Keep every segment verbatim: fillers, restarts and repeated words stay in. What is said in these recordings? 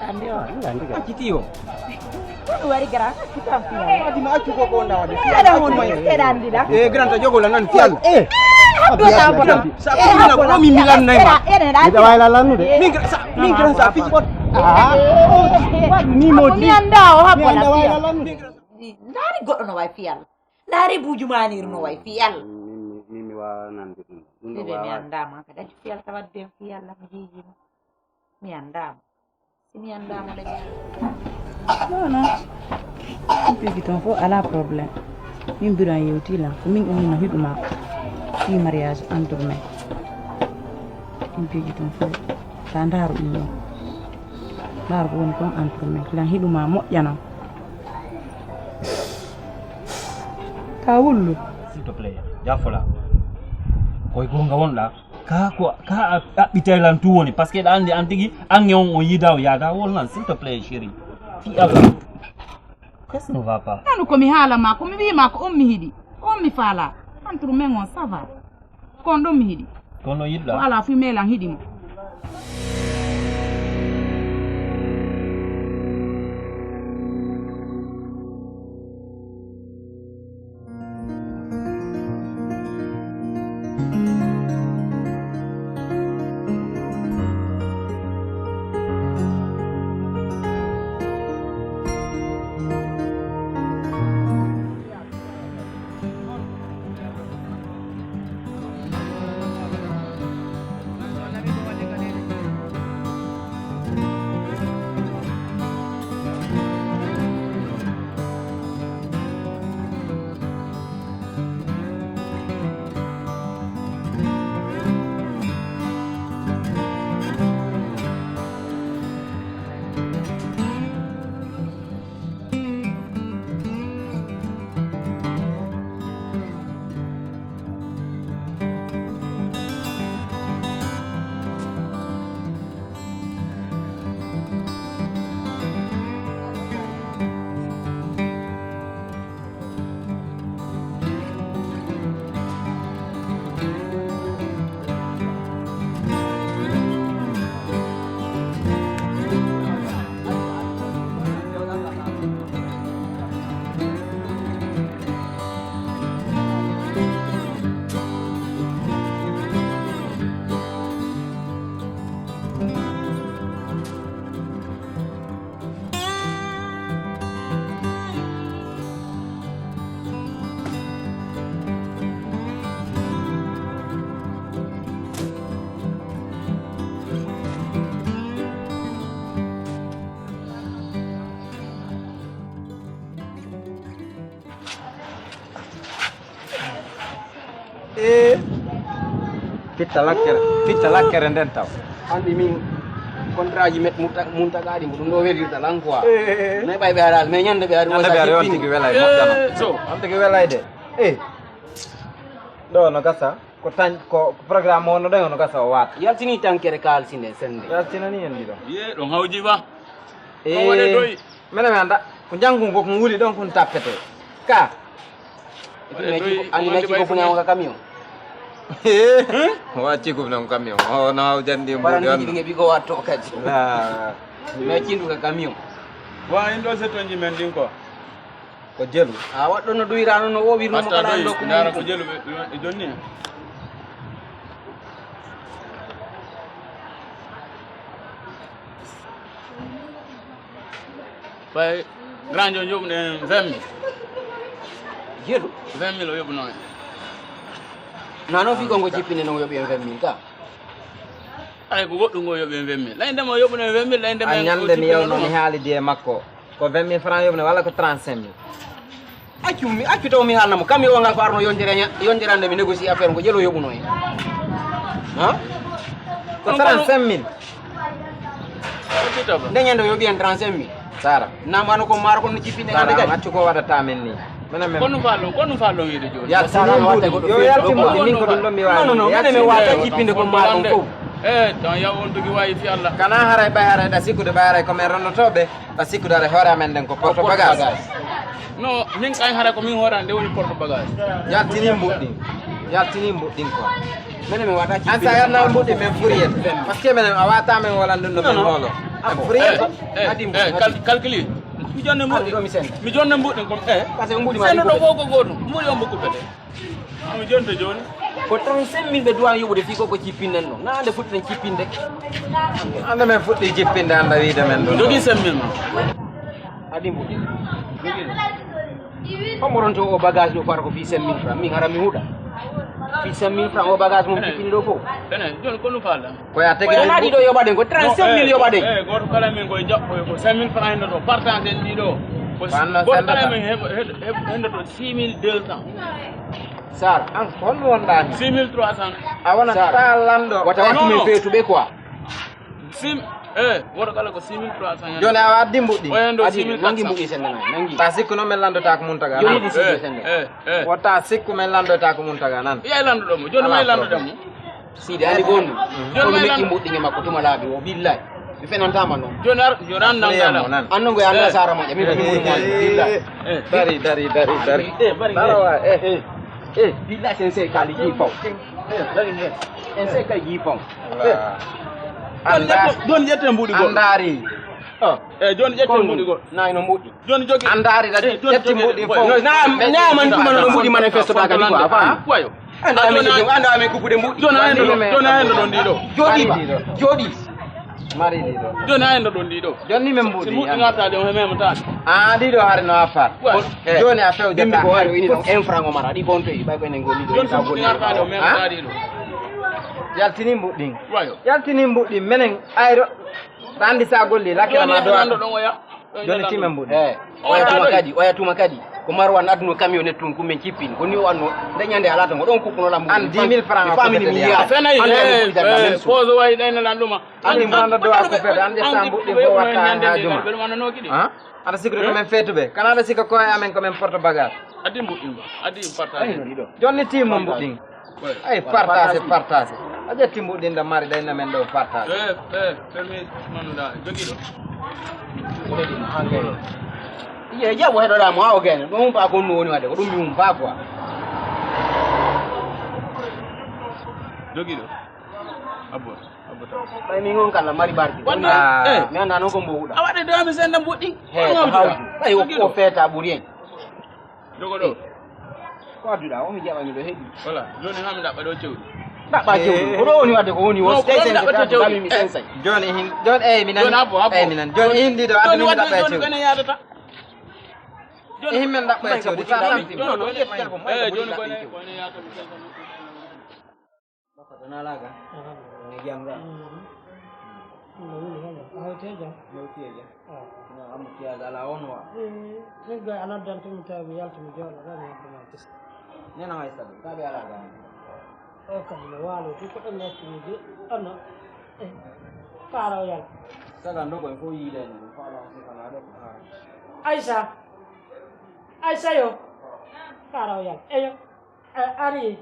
Accitii o. Ko ɗum waɗi grand? Accitam fiyal. Waɗi ma accu ko ko ndawa de. Aɗa hon seeɗa anndiɗa. E grand a jogo la nan fiyal. Eh. Habdo ta boɗam. Sa ko mi lan nay ma. Ene da. Ida wayla lannude. Min grand sa min grand sa fi bot. Ah. Ni mo di. Mi anda o habbo la fiyal. Ndaari goɗɗo no way fiyal. Ndaari buuju maaniiru no way fiyal. Min mi waawa nande ɗum. Ɗum ɗo mi anndaama kadi accu fiyal tawa wadde fiyal am jiijino. Mi anndaama. Si mi anndaama le. Non, non. Min pigi toon fof alaa problème. Min mbiran yewti lan ko min ummi no hiɗu maako. Fii mariage entre men. Min pigi toon fof. Taa ndaaru ɗum ɗon. Ndaaru ko woni kon entre men. Lan hiɗu maa moƴƴa non. Ka wullu. S'il te plaît, jaafola. Koye goonga wonɗa. Ka ko ka a ɗaɓɓitay lan tu woni parce que ɗa andi an tigi ange on on yida o yaada wol lan, s'il te plaît chéri. Fi Allah. Qu'est-ce qui ne va pas? Nanu ko mi haala ma ko mi wi ma ko on mi hiɗi. On mi faala. Entre men on ça va. Ko on ɗon mi hiɗi. Kono yiɗɗa. Ko alaa fuu melan hiɗi mo. E fitta lakkere, fitta lakkere nden taw. Andi min contrat ji met muntagaɗi ko ɗum ɗo welirta lan quoi. Nayi ɓay ɓe haɗal mais ñande ɓe haɗi. Ñande ɓe haɗi on tigi welay moƴƴano. So on tigi welay de. E ɗo no gasa ko tan ko programme o no ɗen no gasa o waata. Yaltini tankere kaalsi nde sende. Yaltinani en ɗiɗo. Ye ɗon hawji ba. E mene mi anda ko jangun ko ko wuli ɗon kun tappete ka. Ani mecci ko funa ka camion. Wa ci ko funa camion o na jandi mo don. Ngi bi ko watto kadi. Mecci ndu ka camion. Wa indo se tonji men din ko. Ko jelu. A waɗɗo no duwirano no o wirno mo kala ɗo ko ndara ko jelu e jonni. Ɓay grand o yoɓno en vingt mille. Jeeɗu. Vingt mille o yoɓno en. Nano fi kongo jippinde no yoɓi en vingt mille ka. Ay ko goɗɗum ngo yoɓi en vingt mille lay ndema o yoɓno en vingt mille lay ndema. A ñande mi yewno mi haalidi e makko. Ko vingt mille francs yoɓno walla ko trente-cinq mille? Accu mi accu taw mi haalna mo kam mi o ngal ko arno yonjere yonjerande mi négocier affaire ngo jelo yoɓuno en. Ha? Ko trente-cinq mille. Nde ñande o yoɓi en trente-cinq mille. Sara. Namano ko maro ko no jippinde ngande kadi. Accu ko waɗata men ni. Menen men. Kono fallo kono fallo wiide joni. Ya sara watte goɗɗo yo yalti mo min ko ɗum ɗon mi wawi. Non non menen mi wata jippinde ko maro ko. Eh tan yaw on tugi wayi fi Allah. Kana haray bay haray da sikkude bay haray ko men ronnotoɓe. A sikkudaare hoore amen nden ko porte bagage. No min kay hara ko min hoore nde woni porte bagage. Yaltini mbuɗɗin. Yaltini mbuɗɗin ko. Menen mi wata an sa yarna mbuɗɗi men furiyet. Parce que menen a wata men wala ndun no men holo. Ako, eh, eh, adi mbuɗi, eh, adi. Cal-, calcule. Mi jonne mbuɗi. Ɗo mi senda. Mi jonne mbuɗi kon, eh. Parce que mbuɗi ma senda ɗo ɗo ko gooto. Mbuɗi on mbuɗi kadi. Mi jonte joni. Ko trente-cinq mille ɓe duwan yoɓude fii ko ko cippinnen ɗo. Na ande fuɗɗen cippinde. Ande men fuɗɗi cippinde, anda wiide men ɗum. Jogi cinq mille ma. Adi mbuɗi. Jogi. Homo ronto o bagage ɗo fara ko fii cinq mille francs. Min hara mi huɗa. Fii cinq mille francs o bagage mum cippini ɗo fof. Ene, joni ko ɗum faalɗa? Ko ya tege. Ko naɗi ɗo yoɓaɗen ko trente-cinq mille yoɓaɗen. Eh, eh, gooto kala men koye jaɓɓo ko cinq mille francs hendoto, partage en ɗiɗo. Ko gooto kala men heɓ-, heɓ-, heɓ-, hendoto six mille deux cents. Sar, an ko holno wonɗa ni? Six mille trois cents. A wona ta lanɗo. Wata wattu men feetuɓe quoi. Sim, eh, woto kala ko six mille trois cents. Joni a addi mbuɗɗi. O hendo six mille quatre cents. Nangi mbuɗɗi sen nana, nangi. Ta sikku noon men lanndota ko Muntaga nan. Joni ɗi sikku sen nana. Eh, eh. Wota sikku men lanndota ko Muntaga nan. Yay lannduɗo mo, joni may lannduɗo mo. Sidi andi gonɗum. Joni may lannduɗo. Kono meƴƴi mbuɗɗi nge makko tuma laaɓi o billahi. Mi fenantama noon. Joni ar, joni an nan gala. An noon ko ya nasara moƴƴa, min ko mi woni moƴƴa, billahi. Eh, dari, dari, dari, dari. Eh, bari. Barawa, eh. Eh, billahi sen sey kali ji faw. Eh, bari, bari. En sey kay ji faw. Joni ƴette, joni ƴette mbuɗi goɗɗo. Andaari. Ah, eh, joni ƴette mbuɗi goɗɗo. Nayi no mbuɗi. Joni jogi. Andaari da ƴetti mbuɗi fof. Na, na man tuma no mbuɗi manifesto ta kadi quoi, a faami? Wayo. Anda amen jogi, anda amen kukude mbuɗi. Joni a hendo, joni a hendo ɗon ɗiɗo. Jooɗi ba, jooɗi. Mari ɗiɗo. Joni a hendo ɗon ɗiɗo. Joni men mbuɗi. Si mbuɗi ngarta ɗe o he mema ta. Ah, ɗiɗo hari no afar. Wayo. Eh, joni a fewjata. Bimbi ko hari o ini ɗon un franc o mara. Ɗi bontoyi, ɓay ko enen goni ɗo. Joni si mbuɗi ngarta ɗe o mema ta ɗiɗo. Yaltini mbuɗɗin. Wayo. Yaltini mbuɗɗin. Menen ayro. Ɗa anndi so a golli, lakkira ma dowa. Joni timen mbuɗi. Eh, oya tuma kadi, oya tuma kadi. Ko Marwan adduno camionnette tun, ko min cippini. Ko ni o anno, nde ñande alaa tan, ko ɗon kuppuno lambu. An dix mille francs. Mi famini mi yiya. Fenayi, eh, poso wayi ɗayna lan ɗuma. An ɗi mbaɗa dowa ko fede, an ƴetta mbuɗɗi fof watta haaju ma. Beɗum annanooki ɗi. Ha? Aɗa sikkude ko men feetuɓe. Kana aɗa sikka ko e amen ko men porte bagage. Addi mbuɗɗin ba. Addi partage. Jonni timmo mbuɗɗin. Ay, partage, partage. A ƴetti mbuɗɗinɗo mari ɗayna men ɗo partage. Eh, eh, permis manuɗa jogiɗo. Iye jaɓo heɗoɗa mo awo gene ɗum humpa ko ɗum woni wadde ko ɗum mi humpa quoi. Jogiɗo. Abbo, abbo taw. Ɓay min on kala mari barki. Wonde, ah, eh. Mi anda noon ko mbowuɗa. A waɗa dami senda mbuɗɗi. He ko hawju. Ɓay o feeta ɓuri en. Jogo ɗo. Ko adduɗa o mi jaɓani ɗo heɗi. Voilà, joni ha mi ɗaɓɓa ɗo cewɗi. Ɗaɓɓa cewɗi. Ko ɗo woni wadde ko woni won. Joni hin, joni eyi mi nan. Eyi mi nan. Joni hin ɗiɗo addu min ɗaɓɓa cewɗi. Joni hin men ɗaɓɓa cewɗi. Sa tampi. Joni ko ne, ko ne yaata mi telefon. Papa, to nalaga? Alhamdulillah. Ne jam ga? Mm. Mm. Mm. No woni hono? A hawti e jam? Mi hawti e jam. Ah. No, amma piyaade ala on wa? Eh, min ga a noddan to mi tawi mi yalta mi jooɗo ɗon e yedde ma kese. Nena hay sabu, ka ɓe ala ga. O kam no waalo, fi ko ɗon natti mi je, ɗon no. Eh, kaara o yalta. Saga ndogo en fof yiide en, ɗum faala on sifana ɗo ko haara. Aïssa! Aïssa yo! Kaara o yalta. Eyo. A ari.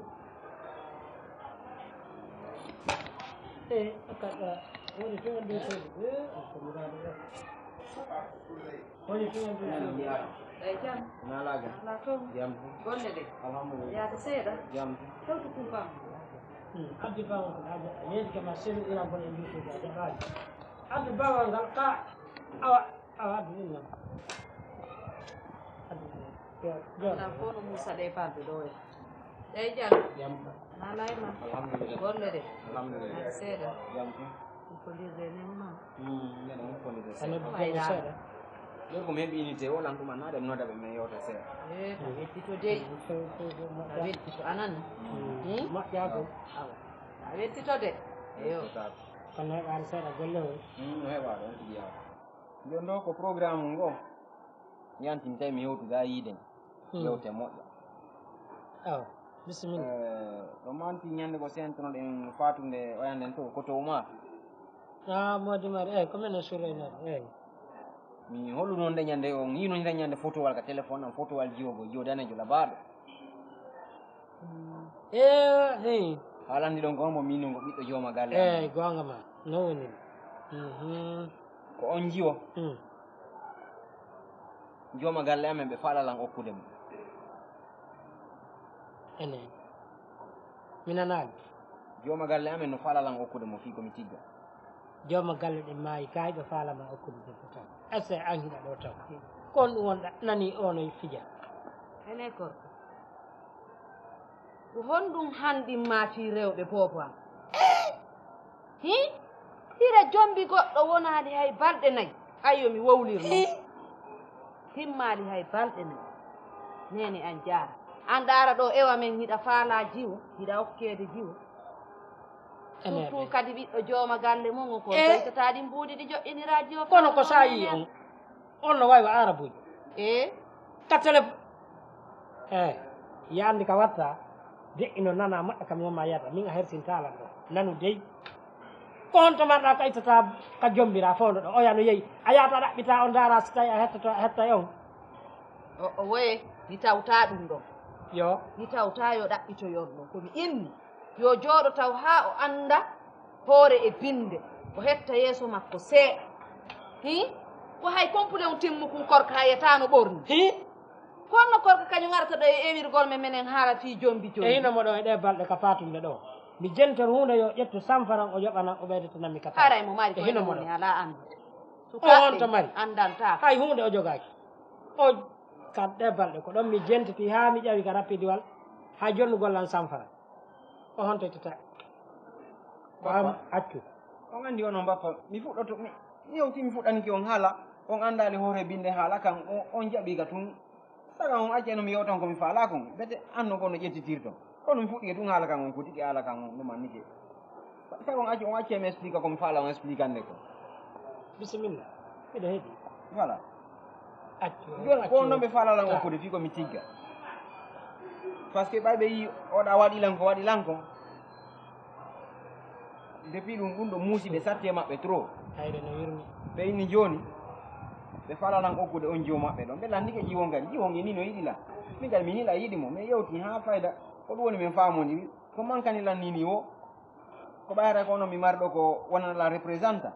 E, aka, woni tun andi sodi. E, ko murado. Woni tun andi sodi. Eyi, jam. Nalaga. Ala toon. Jam. Golle de. Alhamdulillah. Yaade seeɗa. Jam. Tawtu kumpam. Hmm. Addi bawo ko aja. Yeedi kama selu ina bon e yusude a jabaade. Addi bawo ngal ka. Awa. Awa, addu ɗum noon. Addu ɗum noon. Yo, yo. Wona fof no Moussa ɗe parde ɗo e. Eyi, Diallo. Jam. Nala e ma. Alhamdulillah. Golle de. Alhamdulillah. Aɗa seeɗa. Jam tan. Ko lirde nen ma. Hmm, nden on ko lirde seeɗa. Ano ɗum ko seeɗa. Ɗo ko men ɓe unité o lan ɗum annaade mi noda ɓe men yewta seeɗa. Eh, ko weddito dey. Hmm, ko, ko, ko moƴƴa. A weddito anan. Hmm. Hmm? Moƴƴa ko. Awa. A weddito de. Eyo. Weddito. Kono heɓaani seeɗa golle o. Hmm, no heɓa ɗon tigi yawa. Jon ɗo ko programme ngo. Yantin tawi mi yewtude a yiiden. Hmm. Yewte moƴƴa. Awa, bisimilla. Eh, ɗo manti ñande ko sentonoɗen fatunde oyanden to, ko to Umar. Ah, Modi Mari, eh, ko men o surreynoɗo, eh. Mi holluno nde ñande on, yino nde ñande fotowal ka téléphone am, fotowal jiwogo, jiwo danejo labaɗo. Eh, eh. Haalandi ɗon ko hombo min non ko ɓiɗɗo jooma galle am. Eh, goonga ma. No woni? Mhm. Ko on jiwo. Hmm. Jooma galle amen ɓe faala lan okkude mo. Ene. Mi nanaali. Jooma galle amen no faala lan okkude mo fii ko mi tigga. Jooma galle ɗin maayi, kay ɓe faalama okkude debbo tan. Ese an hiɗa ɗo taw. Kon ɗum wonɗa nani ono fija. Ene korko. Ko honɗum hanɗin ma fii rewɓe boobo am? Hi? Hira jombi goɗɗo wonaali hay balɗe nayi. Ayyo mi wowlir non. Hi? Timmaali hay balɗe nayi. Neene an jaara. An ɗaara ɗo ewa men hiɗa faalaa jiwo, hiɗa okkeede jiwo. Surtout kadi ɓiɗɗo jooma galle mon on ko ɓeytataa ɗin mbuuɗi ɗi joɗɗiniraa jiwo. Kono ko saayi on, on no wawi wa arabuji. E? Ka telefon. E, yandi ka watta, de ino nana moƴƴa kam wonma yata, min a hersintalan ɗo. Nanu dey. Ko honto marɗa ka ittata ka jombira fowndo ɗo, oya no yehi. A yahata ɗaɓɓita on ndaara si tawi a hettoto, a hettay on. O, o woye, mi tawta ɗum ɗon. Yo. Mi tawta yo ɗaɓɓitoyon ɗum. Ko mi inni, yo jooɗo taw haa o annda hoore e binnde. O hetta yeeso makko seeɗa. Hi? Ko hay kompule on timmukun korka hayata no ɓorni. Hi? Kono korka kañum arata ɗo e ewirgol men menen haala fii jombi jombi. E hino mo ɗo e ɗe balɗe ka faatunde ɗo. Mi jentor huunde yo ƴettu samfaran o yoɓanan o ɓeydatanammi ka. Haray mo mari ko hino mo ɗo. Ala anndu. O on to mari. Anndanta. Hay huunde o jogaaki. O Kat ɗe balɗe ko ɗon mi jentiti haa mi ƴawi ka rappidiwal haa jonnugol lan samfara. O honto ittata? Ko am accu. On anndi onon bappa, mi fuɗɗoto, mi, mi yewti mi fuɗɗaniki on haala, on anndaali hoore binnde haala kan, on, on jaɓi ka tun. Saka on acci no mi yewtan ko mi faalaa kon, bete anno kono ƴettitirto. Kono mi fuɗɗike tun haala kan on kutike haala kan on ɗuman nike. Saka on acci, on acci mi explique ko mi faalaa on explique annde ko. Bisimilla, miɗo heɗi. Voilà. Accu, joni accu. Ko non ɓe faalaa lan okkude fii ko mi tigga. Parce que ɓay ɓe yi oɗa waɗi lan ko waɗi lan ko. Depuis ɗum, ɗum ɗo muusi ɓe satti e maɓɓe trop. Hayre no yurmi. Ɓe inni jooni, ɓe faalaa lan okkude on jiwo maɓɓe ɗon. Ɓe lanndike jiwon kadi, jiwon e ni no yiɗi lan. Min kadi mi nila yiɗi mo, min yewti haa fayda. Ko ɗum woni min faamondiri, ko mankani lan ni ni wo, ko ɓayata ko onon mi marɗo ko wonana lan représentant.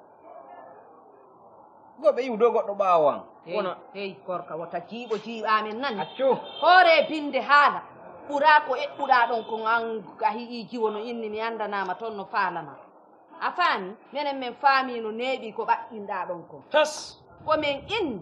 Go ɓe yiwdo goɗɗo ɓaawo an. Hey, wona hey, korka, wota jiiɓo jiiɓa men nani. Accu. Hoore binde haala. Ɓura ko eɓɓuɗa ɗon kon an a hi'i jiwo no inni mi andanama ton no faalama. A faami? Menen men faami no neeɓi ko ɓaɗɗinɗa ɗon kon. Tas. Ko men inni.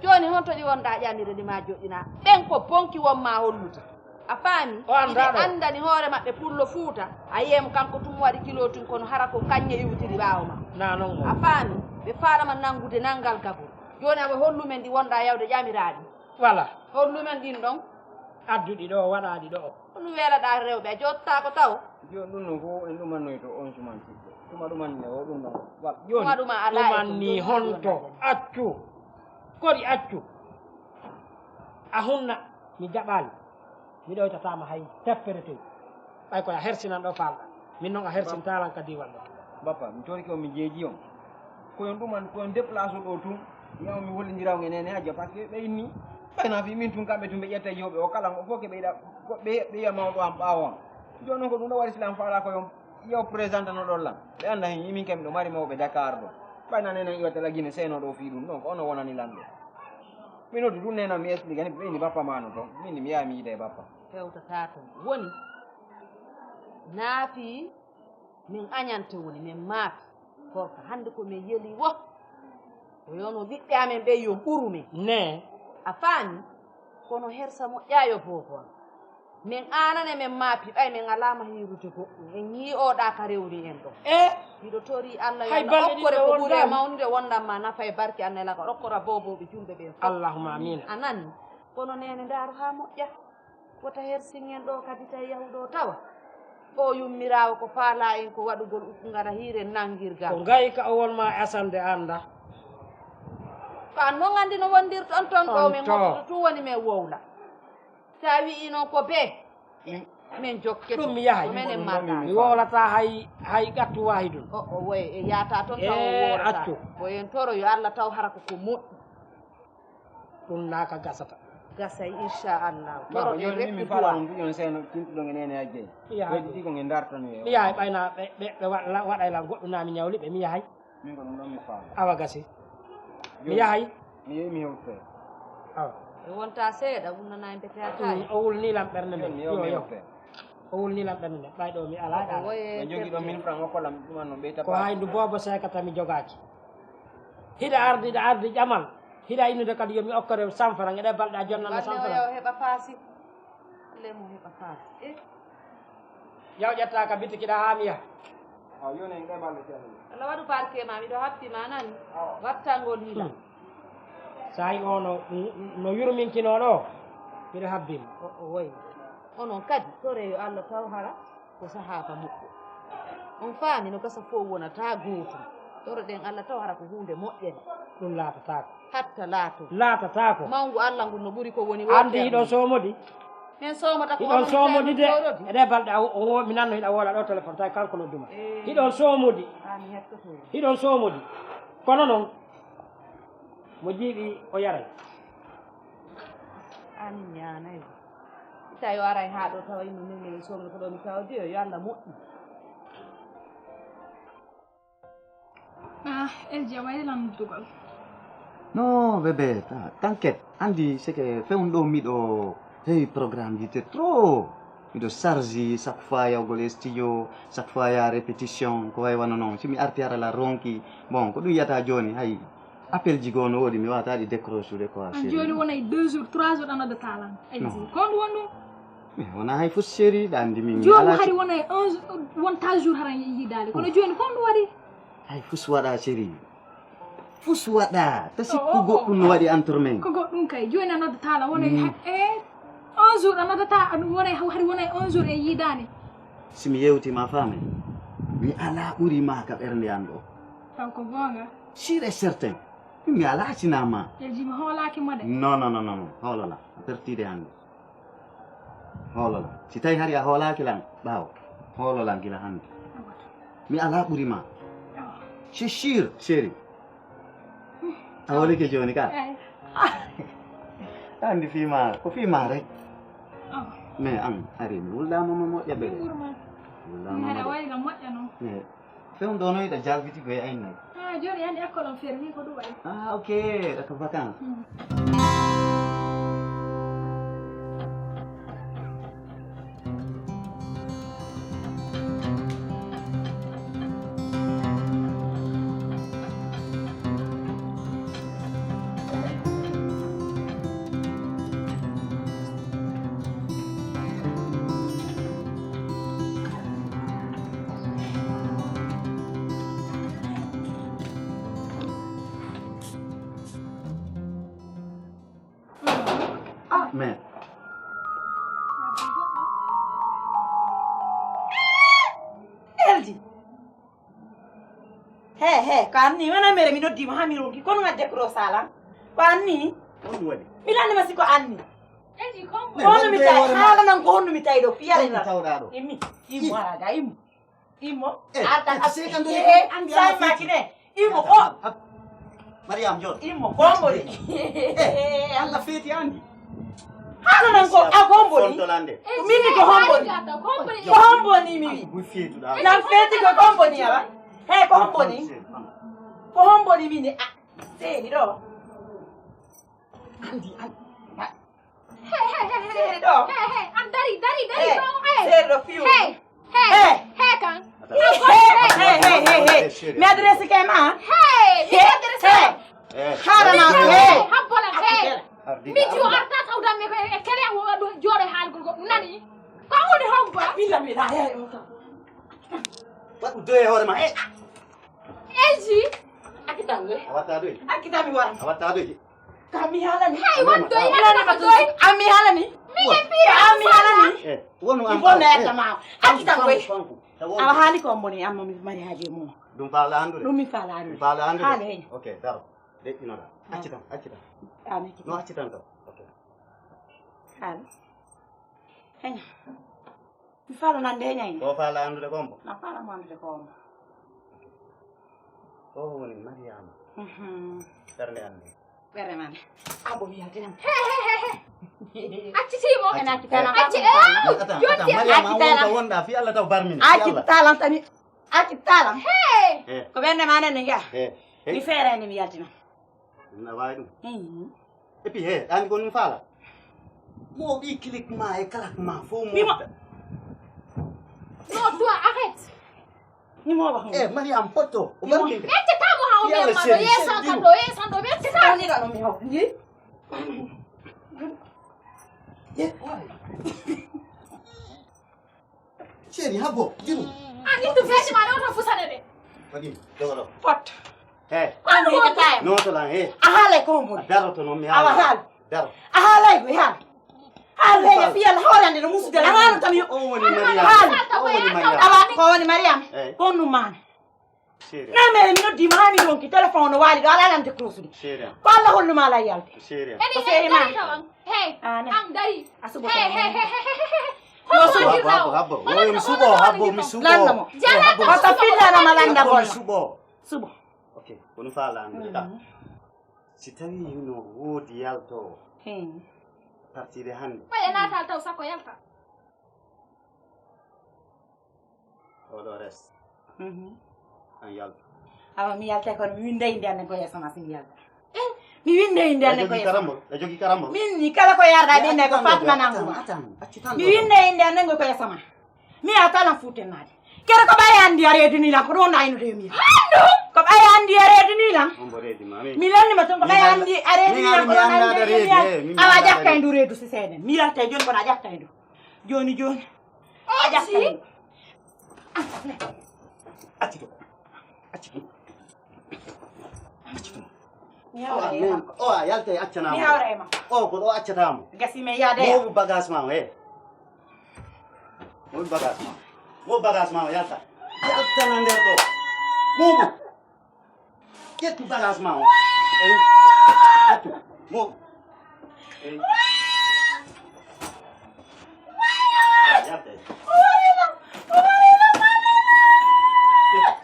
Jooni honto ɗi wonɗa ƴamire ɗi ma joɗɗina? Ɓen ko bonki won ma hollude. A faami? O annda ɗo. Andani hoore maɓɓe pullo Fuuta. A yi'e mo kanko tun mo waɗi kilo tun kono hara ko kañŋe iwtiri ɓaawo ma. Na non o. A faami? Ɓe faalama nangude nangal gagol. Jooni awa hollu men ɗi wonɗa yawde ƴamiraaɗi. Wala. Hollu men ɗin ɗon. Adduɗi ɗo, waɗaɗi ɗo. Ɗum weelaɗa rewɓe, a jottaako taw. Jooni ɗum noon ko en ɗumannoyto on cuman siɗɗo. Tuma ɗumanne o ɗum noon. Wa-, jooni. Tuma ɗuma alaa e ɗum, ɗumanni jooni honto? Accu. Kori accu. A hunna, mi jaɓaali. Mi ɗoytataama hay teppere tey. Ɓay koye a hersinan ɗo faalɗa. Min noon a hersintalan ka diiwal ɗo. Bappa, mi torike on, mi jeeji on. Ko yon ɗuman, ko yon déplace ɗo tun. Yaw mi hollindira on e nene hajja, parce que ɓe inni. Ɓay na fi min tun kamɓe tun ɓe ƴetta yewɓe o kala, o fof ke ɓe yiɗa, ko ɓe, ɓe yiya mawɗo am ɓaawo am. Jooni noon ko ɗum ɗo waɗi silan faala ko yon, yo présente no ɗon lan. Ɓe annda hen, min kam miɗo mari mawɓe Dakar ɗo. Ɓay na nenen iwata la Guinée, seno ɗo fii ɗum, donc ono wonani lan ɗo. Mi noddu ɗum nena mi explique ni, ɓe inni bappa ma no to, min mi yaha mi yiida e bappa. Hewtata toon. Woni, naafi min añante woni, min maafi. Gorko, hannde ko min yeli wo. O yono ɓiɓɓe amen ɓe yo ɓuru men. Ne. A faami? Kono hersa moƴƴa yo boobo am. Min aanane min maafi, ɓay min alaa ma hiirude goɗɗum. En ñii'oɗaa ka rewri en ɗo. E? Miɗo tori Allah yo Allah okkore ko ɓuri e mawnude wondan ma nafa e barke annelaka okkora boobooɓe julɓe ɓen fof. Allahumma amiin. A nani? Kono neene ndaaro haa moƴƴa. Wota hersin en ɗo kadi tawi yahuɗo tawa. O yummiraawo ko faalaa en ko waɗugol ukku ngara hiiren nanngirgal. Ko ngayka o won ma asande annda. Ko an non anndi no wondirton ton ɗo men moftude tun woni men wowla. Sa wi'i noon ko bee, min jokke ɗum mi yahay. Menen mata. Mi wowlata hay, hay gattu waahidun. O, o woye e yaata ton taw o wowlata. Accu. Ko en toro yo Allah taw hara ko ko moƴƴi. Ɗum naaka gasata. Gasay, inchallah. Toro ɗen jooni min mi fala on ɗum yon seno tintuɗon e nene hajjey. Mi yahay. Ɓe ɗiɗi ko nge dartani e. Mi yahay ɓayna ɓe, ɓe, ɓe waɗa, waɗay lan goɗɗum na mi ñawli ɓe, mi yahay. Min ko ɗum ɗon mi faala. Awa gasi. Mi yahay. Mi yehi mi hewtoy. Awa. E wonta seeɗa, wunnana en mbete a tawi. O wulni lan ɓernde nde. Yo, yo. O wulni lan ɗan ne, ɓay ɗo mi alaa ɗaala. Ɓe jogi ɗo mille francs o kolam ɗuma no ɓeyta. Ko hay ndu boobo seekata mi jogaaki. Hiɗa ardi, hiɗa ardi ƴamal. Hiɗa innude kadi yo mi okkore cent francs, e ɗe balɗe a jonnanno cent francs. Yo heɓa paasi. Lemo heɓa paasi. Eh. Yaw ƴetta ka bitiki ɗa haa mi yaha. Aw, yo nen ɗe balɗe seeɗa. Allah waɗu barke ma, miɗo happi ma nani. Aw. Wattangol hila. Hmm. Sa'i o no, no yurminkinoo ɗo, miɗo habbima. O, o wayi. Onon kadi, tore yo Allah taw hara ko sahaa ka moƴƴo. On faami no gasa fof wonata gootum. Toroɗen Allah taw hara ko huunde moƴƴere. Ɗum laatataako. Hatta laato. Laatataako. Mawngu Allah ngun no ɓuri ko woni. Anndi hiɗon soomodi? Min soomata ko hiɗon soomodi de. Eɗe balɗe a wo-, o wo-, mi nanno hiɗa woola ɗo téléphone, tawi kanko nodduma. Eh. Hiɗon soomodi. Ah, mi hettoto. Hiɗon soomodi. Kono noon, mo jiiɓi o yaray. Amin ñaanay. Tawi o aray haa ɗo tawa ino nene soomna ko ɗo mi tawa diyo, yo Allah moƴƴu. Ah, Elji, a wayi lan dugal. Non, bébé, ta-, t'inquiète. Anndi, c'est que fewndo miɗo heewi programme ji te trop. Miɗo charge chaque fois yawgol e studio, chaque fois ya répétition, ko way wano noon. Si mi arti hara la ronki, bon, ko ɗum yiyata jooni, hay appel ji goo no woodi, mi waawata ɗi décrochude quoi. An chérie. Jooni wonay deux jours, trois jours a noddata lan. Ay, non. Ko honɗum woni ɗum? Mais wona hay fus chérie, ɗa anndi min mi jooni alaa hari ci- wonay un jour, wonta jour hara yiidaali. Kono jooni ko honɗum waɗi? Hay fus waɗa chérie. Fus waɗa. Ta sikku goɗɗum no waɗi entre men. Ko goɗɗum kay. Jooni a noddata lan wonay ha-, eh, un jour a noddata, a ɗum wonay haw-, hari wonay un jour e yiidaani. Si mi yewti ma faame, mi alaa ɓuri ma ka ɓernde an ɗo. Taw ko goonga. Sûr et certain. Mi alaa sina ma. Elji, mi hoolaaki ma de. Non, non, non, non, non. Hoolola. A pertide hannde. Hoolola. Si tawi hari a hoolaaki lan ɓaawo, hoolola gila hannde. Mi alaa ɓuri ma. C'est sûr, chérie. A hoolike jooni ka? Eey. Anndi fii ma, ko fii ma rek. Oh. Mais an, hari mi wuldaama ma moƴƴa bele. Mi wuldaama ma de. Aɗa wayi ka moƴƴa noon. Mais fewndo no yiɗa jalbiti ko e aynay. Ah, jooni anndi école on fermi ko ɗum waɗi. Ah, ok, ɗo ko vacances. Hmm. Ah, mais. Elji. He, he, ko anni, wona mere mi noddi mo haa mi ronki, kono ngadde ko ɗo salan. Ko anni? Honɗum waɗi? Mi lanni ma si ko anni. Elji, ko honɗum? Ko honɗum mi tawi? Haala nan ko honɗum mi tawi ɗo, fiyare lan. Honɗum tawɗa ɗo? Immi, immo, ara ga, immo. Immo. Eh, arta eh, ka sey kam dole eh, ko andi sai ama makine. Immo ko. Mariam, jooɗo. Immo ko hombori. Eh, Allah feeti andi. Haala nan ko a ko hombori. Fontolande. Min ko hombori. Ko hombori mi wi. Buy feetuɗa. Nan feeti ko hombori ala. He ko hombori. Ko hombori min a. Seeni ɗo. Andi, andi. Hey, hey, hey, hey, hey. Seeri ɗo. Hey, hey, an dari, dari, dari, hey, ɗo, hey. Seeri ɗo, fiyu. Hey, hey, hey, kan. Hey, hey, hey, hey, hey. Mi adresse ke ma. Hey, mi adresse. Hey. Harama, hey. Habbola, hey. Mi ju arta sawda me ko e kele wo do jore hal go nani. Ko woni homba. Bila, bila, hey, o ka. Waɗu doye hoore ma, hey. Elji. Akita we. A watta doye. Akita mi wara. A watta doye. Ka mi halani. Hey, won doy, won doy. A mi halani. Mi e pira. A mi halani. Eh, wonu am. Ibo na kama. Akita we. Awa hali ko mboni amma mi mari haje mo. Ɗum faala andude. Ɗum mi faala andude. Ɗum faala andude. Hali hen. Ok, daro. De inoda. Accitan, accitan. Ami. No accitan to. Ok. Hali. Hen. Mi faala nan de ñayi. Ko faala andude ko mbo? Na faala mo andude ko mbo. Ko woni Mariama. Mhm. Ɓernde an nde. Ɓernde man. Abo mi yaltinam. He, he, he, he. Acci simo. En acci talam. Acci, eh. Attends, attends, attends. Mariama, an wonta wonɗa fi Allah taw barmini. Acci talam tani. Acci talam. He. Eh. Ko ɓernde man en ya. Eh. Mi feere ni mi yaltinam. Na wawi ɗum. Mhm. Et puis, he, an ko ɗum faala. Mo ɓi clic ma e kalak ma, fof mo. Bima. Non, toi, arrête. Ni mo ba. Eh, Mariam, poto. O barki. Ete tamo ha o me ma do yesa ka do yesa do me tamo ni ga no me ho. Ni. Chéri, habo, jinu. Ah, ni tu fesi ma no to fusane de. Fadi, dogolo. Pot. He. Ano hita time. No to lan he. A halay ko mo. Daro to no mi hala. Awa hal. Daro. A halay go hal. Hal he ya fiyal horande no musu dala hanu tam yo. O woni Mariam. Hal. O woni Mariam. Awa ko woni Mariam. Ko nu man. Na mere mi noddi ma mi donki téléphone no wali do ala lan de close do. Ko Allah hollu ma la yalde. Ko sere ma. Hey. Am dari. Asubo. Hey hey hey. Habbo, habbo, habbo. Oye, mi suɓo, habbo, mi suɓo. Lanndo mo. Wata fillana ma lannda bol. Mi suɓo. Suɓo. Ok, kono fa lanndo ka. Si tawi no woodi yalto. Partire hannde. Ɓay e natal taw sakko yalta. Oɗo res. An yaltu. Awa mi yaltay kono mi winda inde annen ko yeeso ma si mi yalta. Mi winda inde annen ko yeeso ma. A jogi karambol. Min ni kala ko yarda ɓe ne ko Fatma nangu ma. Mi winda inde annen ko yeeso ma. Mi a kala futenade. Kere ko ɓay andi a reedini lan ko ɗon ayno de mi. Ko ɓay andi a reedini lan. Mi lanni ma ton ko ɓay andi a reedini lan ko ɗon ayno de mi. Awa ƴakkay ndu reedu si seeɗen. Mi yaltay joni kono a ƴakkay ndu. Joni joni. Acci ɗum. Acci ɗum. Acci ɗum. O a yaltay accanaamo. Mi hawra e ma. O ko ɗo accataamo. Gasi men yaade. Moobu bagage ma o e. Moobu bagage ma. Moobu bagage ma o yalta. Yaltana nder ɗo. Moobu. Ƴettu bagage ma o. Eyi. Ƴettu. Mo. Eyi. Yalta. Ƴettu.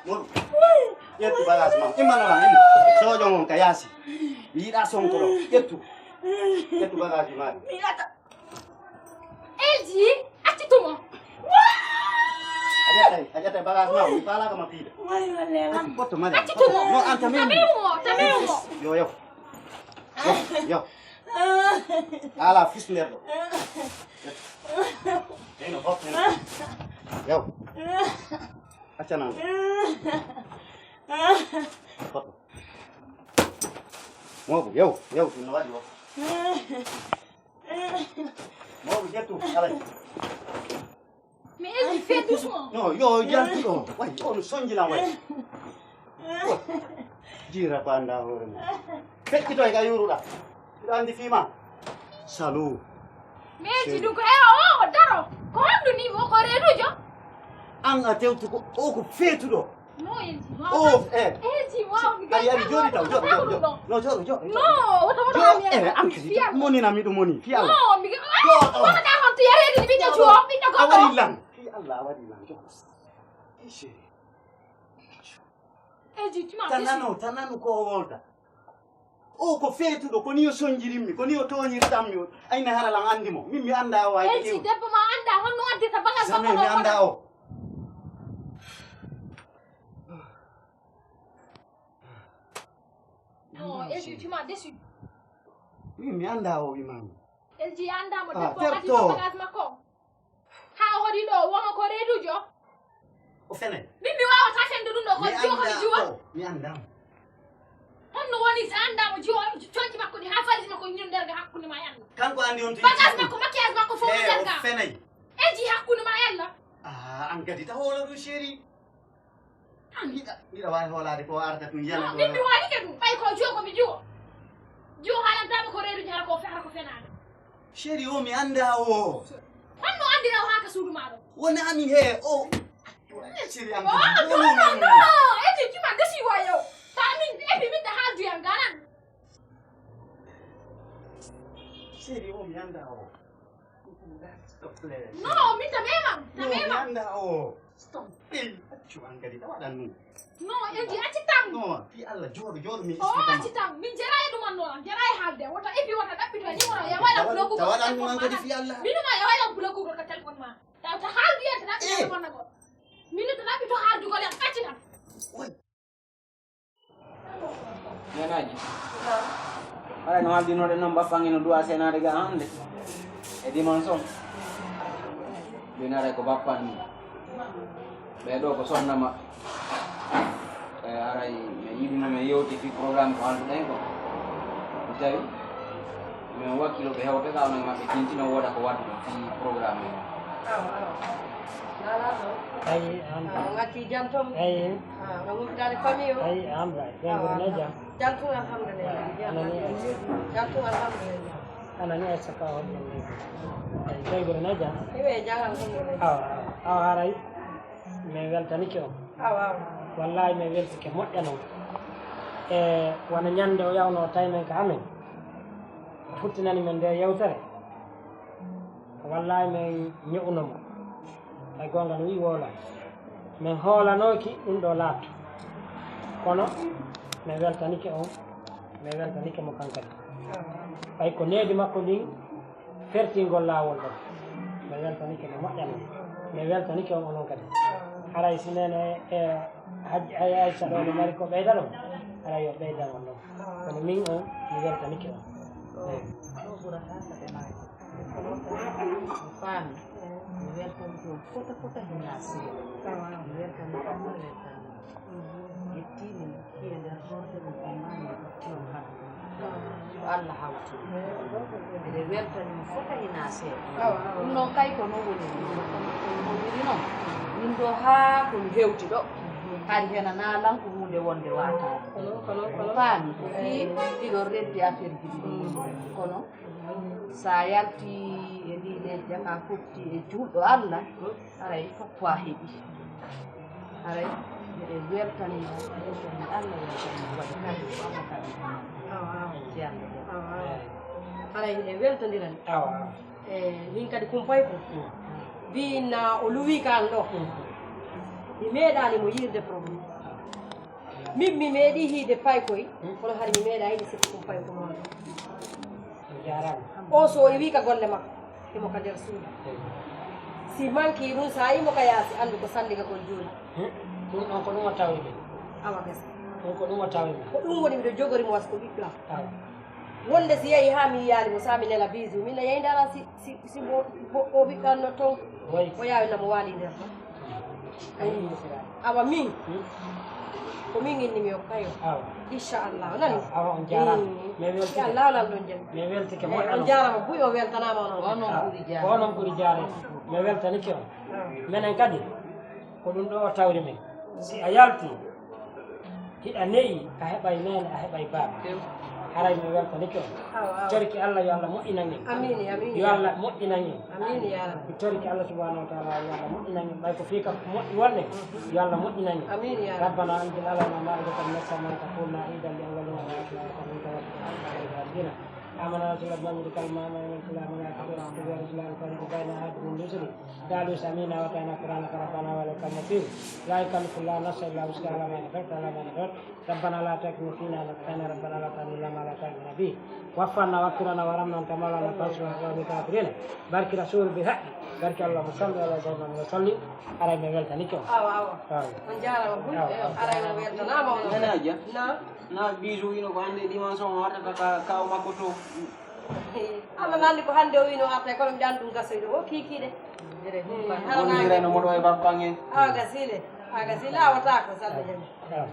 Mo. Ƴettu bagage ma o. Immanoran, imma. Sojo mon ka yaasi. Mi yiɗa sonko ɗo. Ƴettu. Ƴettu bagage ma. Mi yiɗata. Elji, acci tumo. A ƴettay, a ƴettay bagage ma, mi faalaka ma piide. Wayo lela. Acci poto mari. Acci tumo. No anta min. Tamiwmo, tamiwmo. Yo yo. Yo yo. Ala fus nder ɗo. Eno hop eno. Yo. Accanan. Poto. Mobo, yo, yo, no waɗi o. Mawɗo ƴettu alay. Mais Elji, fais doucement. Non, yo jaltu ɗo. Way, on sonji lan way. Jira ko anda hoore mum. Feƴƴito e ka yuruɗa. Mbiɗa andi fima. Salu. Mais Elji, ɗum ko e o o daro. Ko honɗum ni mo ko reedujo? An a tewtu ko o ko feetuɗo. No, Elji, no. Oh, eh. Elji, wow, mi Ari, ari, jooɗi taw, jooɗi, jooɗi, jooɗi. No, jooɗi, jooɗi. No, wata, wata, jooɗi, eh, an kadi, moni na miɗo moni, fi Allah. No, mi, jooɗo. Wata ka hon to yareede ni ɓiɗɗo juwo, ɓiɗɗo goɗɗo. A wari lan. Fi Allah, a wari lan, jooɗo. Ishe. Elji, tuma. Tanano, tanano ko wolda. O ko feetuɗo, ko ni o sonjirimmi, ko ni o tooñirtammi o. Ayna hara lan anndi mo. Min mi anndaa o hay. Elji, debbo ma anndaa honno addirta bagal makko. Jamais mi anndaa o. Non, Elji, tu m'as déçu. Min mi anndaa o, imami. Elji, anndaa mo, debbo o addirta bagal makko. Haa o hoɗi ɗo, wongo ko reedujo. O fenay. Min mi waawata fende ɗum ɗo, ko jiwo ko mi jiwo. Mi anndaa mo. Honno woni so anndaa mo jiwo, conci makko ɗi haa valise makko ñun nder ga hakkunde ma e Allah. Kanko anndi on to bagage makko, maquillage makko fof mi nder ga. O fenay. Elji hakkunde ma e Allah. Ah, an kadi ta hoolo ɗum chéri. An hiɗa hiɗa waawi hoolaade ko arata ɗum yana. Min mi waalike ɗum, ɓay ko jiwo ko mi jiwo. Jiwo haalantaaɓe ko reeduji hara ko hara ko fenaade. Chéri o mi anndaa o. Honno anndira o haa ka suudu maa ɗo? Wona amin he o. Chéri an. Eti juma desi wayo. Ta min ebi min da hadu yan ganan. Chéri o mi anndaa o. No, min ta memam. Ta memam. Mi anndaa o. Stop. Accu an kadi ta waɗan ɗum. No, Elji, acci tan. No, fi Allah jooɗo jooɗo mi. O acci tan. Min jera e ɗum annoran, jera e haalde. Wota epi wota ɗaɓɓito ni wona ya wala bloku. Ta waɗan ɗum an kadi fi Allah. Min ma ya wala bloku ko ka telefon ma. Ta ta haaldi en ta ɗaɓɓito wona ko. Min ta ɗaɓɓito haaldu ko le acci tan. Nenaaji. Haɗa no haaldi noɗe noon bappan ino duwa senaade ga hannde e dimanche on. Mbinare ko bappan ni. Ɓee ɗoo ko sonna maɓɓe. E, haray mi yiɗino mi yewti fii programme ko haalduɗen ko. Mi tawi min wakkilo ɓe hewte ka onon maɓɓe tinti no wooda ko wadduɗo fii programme o. Awa, awa. Nala to. Ayi, an. Ah, ngati jam to. Ayi. Ah, no wutani famille o. Ayi, an ba. Jam, jam. Jam to, alhamdulillah. Jam, jam to, alhamdulillah. Ana ni Aisha ka hoɗum ni. Ay, kay gure na jam. Iwe jam, alhamdulillah. Awa, awa, awa, haray. Min weltanike on. Awa, awa. Wallahi min weltike moƴƴa non. E wano ñande o yawnoo tawi men ka amen. O futtinani men nde yewtere. Wallahi min ñe'uno mo. Ay goonga no wi'i woola. Min hoolanooki ɗum ɗo laatto. Kono min weltanike on, min weltanike mo kankadi. Ɓay ko needi makko ndin fertingol laawol ɗon. Min weltanike mo moƴƴa non. Min weltanike on onon kadi. Haray si neene e Hajji Ay-, Aysa ɗo no mari ko ɓeyda ɗon, haray yo ɓeydan on ɗon. Kono min on, mi weltanike on. Eyi. Mi faami. Mi weltani toon fota fota hinaa seeɗa. Mi weltani ɗum, mi weltani ɗum. Ƴettii min, ɗum e nder horde, min ummaani, min ƴetti on hannde. Ko Allah hawti. Miɗo weltani mo fota hinaa seeɗa. Ɗum noon kay ko noon woni, kono ko noon woni noon. Min ɗo haa ko mi hewti ɗo. Hari henanaa lan ko huunde wonde waataani. Faami ko fii ɗiɗo reddi affaire ji ɗiɗi. Kono so a yaltii e ndii leydi, a fotti e juulɗo Allah, haray fof ko a heɓi. Haray miɗen weltani, weltani Allah, weltani waɗi kadi ko Allah kadi. Awa, awa. Ci Allah jaaraama. Awa, awa. Haray miɗen weltondirani. Awa, awa. E min kadi kumpay ko. Mm. Mbiinna o luwii ka an ɗo. Mm. Mi meeɗaali mo yiirde problème. Min mi meeɗii hiide paykoy, kono hari mi meeɗaa yiide sikko ɗum payko mawɗo. O so o iwii ka golle makko, himo ka nder suudu. Si mankii ɗum, so a imo ka yaasi, anndu ko salligagol juuli. Ɗum ɗon ko ɗum o tawri min. Awa gasi. Ɗum ko ɗum o tawri min. Ko ɗum woni miɗo jogori mo was ko ɓiɗɗo am. Awa. Wonde si yehi haa mi yiyaali mo, so a mi nela bisu, min na yehi ndara si, si, si mo, mo, o ɓiɗɗo am no toon. Wayi. O yaawi na mo waali nder toon. Awa min. Hmm? Ko min inni mi hokkayo. Awa. Inchallah. O nani? Awa, on jaaraama. Mm. Mi weltike. Inchallah, o lan ɗon jam. Mi weltike. Eh, moƴƴa on non. Jaaraama buy, o weltanaama onon. Onon ɓuri jaaraama. Onon ɓuri jaaraama. Mi weltanike on. Awa. Menen kadi, ko ɗum ɗo o tawri min. Si a yalti, hiɗa ne'i, a heɓay neene, a heɓay baaba. Haray mi weltanike on. Awa, awa. Torki Allah yo Allah moƴƴinan en. Amiin, amiin. Yo Allah moƴƴinan en. Amiin, ya Rabbi. Mi torki Allah subhanahu wa ta'ala yo Allah moƴƴinan en. Ɓay ko fii ka moƴƴi wonde, yo Allah moƴƴinan en. Amiin, ya Rabbi. ربنا أنزل علينا مائدة من السماء تكون لنا عيدا لأولنا وآخرنا وآية منك وارزقنا وأنت خير الرازقين. آمنا رسول الله بما أنزل كلمة من كلام الله، رسول الله، فرق بين عهد من رسله. قالوا سمعنا وأطعنا غفرانك ربنا وإليك المصير. لا يكلف الله نفسا إلا وسعها، لها ما كسبت ولها ما اكتسبت. ربنا لا تحمل فينا إصرا كما حملته على الذين من قبلنا. ربنا لا تحملنا ما لا طاقة لنا به. واعف عنا واغفر لنا وارحمنا أنت مولانا فانصرنا على القوم الكافرين. Barki Rasuulu bi haqqi, barki Allahumma salli ala sayyidina Muhammad wa sallim. Haray mi weltanike on. Awa, awa. Awa. On jaaraama buy. Awa, awa. Haray mi weltanaama on. Nana Aja? Naam. Na bisu wino ko hannde dimanche on wartata ka, ka o makko to. Allah nanndi ko hannde o wino arta, kono mi ɗan ɗum gasoyde. O kiikiiɗe. Wondirayno mo ɗo e Bampange. Awa gasiile. Awa gasiile, a wata ko salde jam.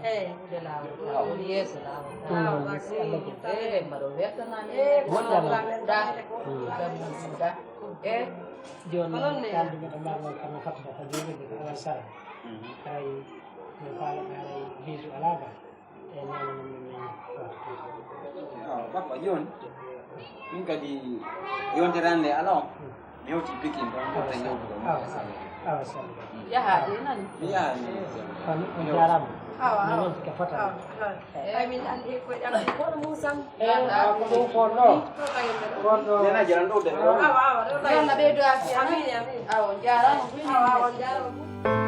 Eyi. Ɗe laawol. Awa, woni yeeso laawol. Awa, gasiile. Eyi, mbaɗo weltanaani. Eyi, ko Allah. Da. Da. Eyi. Jooni, kalduɓe to mbaɗ noon kam, fatta ko juulirde ko alaa sara. Haray, mi faala ɓe haray bisu alaa ba. Eyi, noon, noon, noon, noon. Awa, papa, jooni, min kadi yontere hannde alaa on. Mi hewti Pikin ɗon, mi hewta yewtude mo. Awa, awa, awa, salli. Yaha, de nani? Mi yaha, mi yewta. On, on jaaraama. Awa, awa. Mi weltike fota. Awa, awa. Eyi. Ay, min anndi ko jam, kono Muusa. Eyi, awa, ko ɗum ko ɗo. Ko ɗo. Nena jaran ɗo de. Awa, awa, ɗo tawi. Yo Allah ɓeydu aafiya. Amiin, amiin. Awa, on jaaraama. Awa, awa, on jaaraama.